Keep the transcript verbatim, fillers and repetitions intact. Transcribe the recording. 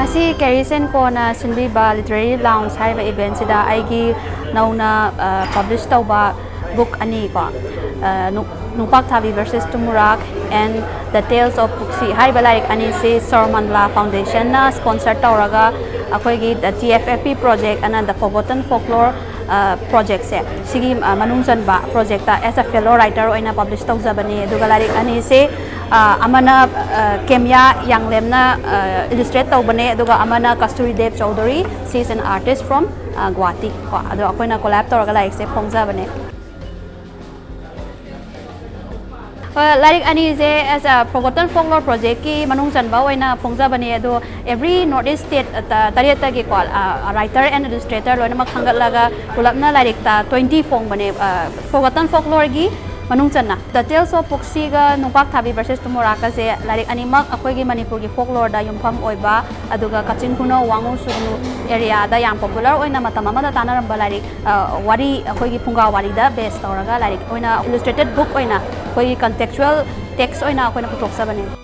ꯉꯁꯤ Carrie Senko ꯅ ꯁꯤꯟꯕꯤꯕ Literary Lounge ꯍꯥꯏꯔꯤꯕ event ꯁꯤꯗ ꯑꯩꯒꯤ ꯅꯧꯅ ꯄꯕ꯭ꯂꯤꯁ ꯇꯧꯕ ꯕꯨꯛ ꯑꯅꯤ ꯀꯣ, ꯅꯨꯡꯄꯥꯛ ꯊꯥꯕꯤ versus ꯇꯨꯃꯨꯔꯥꯛ and The Tales of ꯄꯨꯛꯁꯤ ꯍꯥꯏꯔꯤꯕ ꯂꯥꯏꯔꯤꯛ ꯑꯅꯤꯁꯤ ꯁꯣꯔ ꯃꯟꯗꯂꯥ ꯐꯥꯎꯟꯗꯦꯁꯟꯅ ꯁ꯭ꯄꯣꯟꯁꯔ ꯇꯧꯔꯒ ꯑꯩꯈꯣꯏꯒꯤ The T F F P project ꯑꯅ The Forgotten Folklore ꯄ꯭ꯔꯣꯖꯦꯛꯁꯦ, ꯁꯤꯒꯤ ꯃꯅꯨꯡ ꯆꯟꯕ project as a fellow writer ꯑꯣꯏꯅ ꯄꯕ꯭ꯂꯤꯁ ꯇꯧꯖꯕꯅꯤ꯫ ꯑꯗꯨꯒ ꯂꯥꯏꯔꯤꯛ ꯑꯅꯤꯁꯦ ꯑꯃꯅ ꯀꯦꯃꯤꯌꯥ ꯌꯥꯡꯂꯦꯝꯅ ꯏꯂꯤꯁꯇ꯭ꯔꯦꯠ ꯇꯧꯕꯅꯦ, ꯑꯗꯨꯒ ꯑꯃꯅ ꯀꯁꯇꯨꯔꯤ ꯗꯦꯕ ꯆꯧꯗꯨꯔꯤ, she is an artist from Guwahati ꯀꯣ꯫ ꯑꯗꯣ ꯑꯩꯈꯣꯏꯅ ꯀꯣꯂꯥꯕ ꯇꯧꯔꯒ ꯂꯥꯏꯔꯤꯛꯁꯦ ꯐꯣꯡꯖꯕꯅꯦ꯫ ꯂꯥꯏꯔꯤꯛ ꯑꯅꯤꯁꯦ as a Forgotten Folklore ꯄ꯭ꯔꯣꯖꯦꯛꯀꯤ ꯃꯅꯨꯡ ꯆꯟꯕ ꯑꯣꯏꯅ ꯐꯣꯡꯖꯕꯅꯦ꯫ ꯑꯗꯣ every North East state ꯇꯔꯦꯠꯇꯒꯤꯀꯣ, writer and illustrator ꯂꯣꯏꯅꯃꯛ ꯈꯟꯒꯠꯂꯒ ꯄꯨꯂꯞꯅ ꯂꯥꯏꯔꯤꯛꯇ twenty ꯐꯣꯡꯕꯅꯦ꯫ Forgotten Folkloreꯒꯤ ꯃꯅꯨꯡ ꯆꯟꯅ The Tales of ꯄꯨꯛꯁꯤꯒ ꯅꯨꯡꯄꯥꯛ ꯊꯥꯕꯤ versus ꯇꯨꯃꯨꯔꯥꯛꯀꯁꯦ ꯂꯥꯏꯔꯤꯛ ꯑꯅꯤꯃꯛ ꯑꯩꯈꯣꯏꯒꯤ ꯃꯅꯤꯄꯨꯔꯒꯤ folkloreꯗ ꯌꯨꯝꯐꯝ ꯑꯣꯏꯕ, ꯑꯗꯨꯒ ꯀꯛꯆꯤꯡ ꯈꯨꯅꯧ, ꯋꯥꯉꯨ ꯁꯨꯒꯅꯨ areaꯗ ꯌꯥꯝ popular ꯑꯣꯏꯅ ꯃꯇꯝ ꯑꯃꯗ ꯇꯥꯟꯅꯔꯝꯕ ꯂꯥꯏꯔꯤꯛ, ꯋꯥꯔꯤ, ꯑꯩꯈꯣꯏꯒꯤ ꯐꯨꯡꯒꯥ ꯋꯥꯔꯤꯗ base ꯇꯧꯔꯒ ꯂꯥꯏꯔꯤꯛ ꯑꯣꯏꯅ illustrated book ꯑꯣꯏꯅ ꯑꯩꯈꯣꯏꯒꯤ contextual text ꯑꯣꯏꯅ ꯑꯩꯈꯣꯏꯅ ꯄꯨꯊꯣꯛꯆꯕꯅꯦ꯫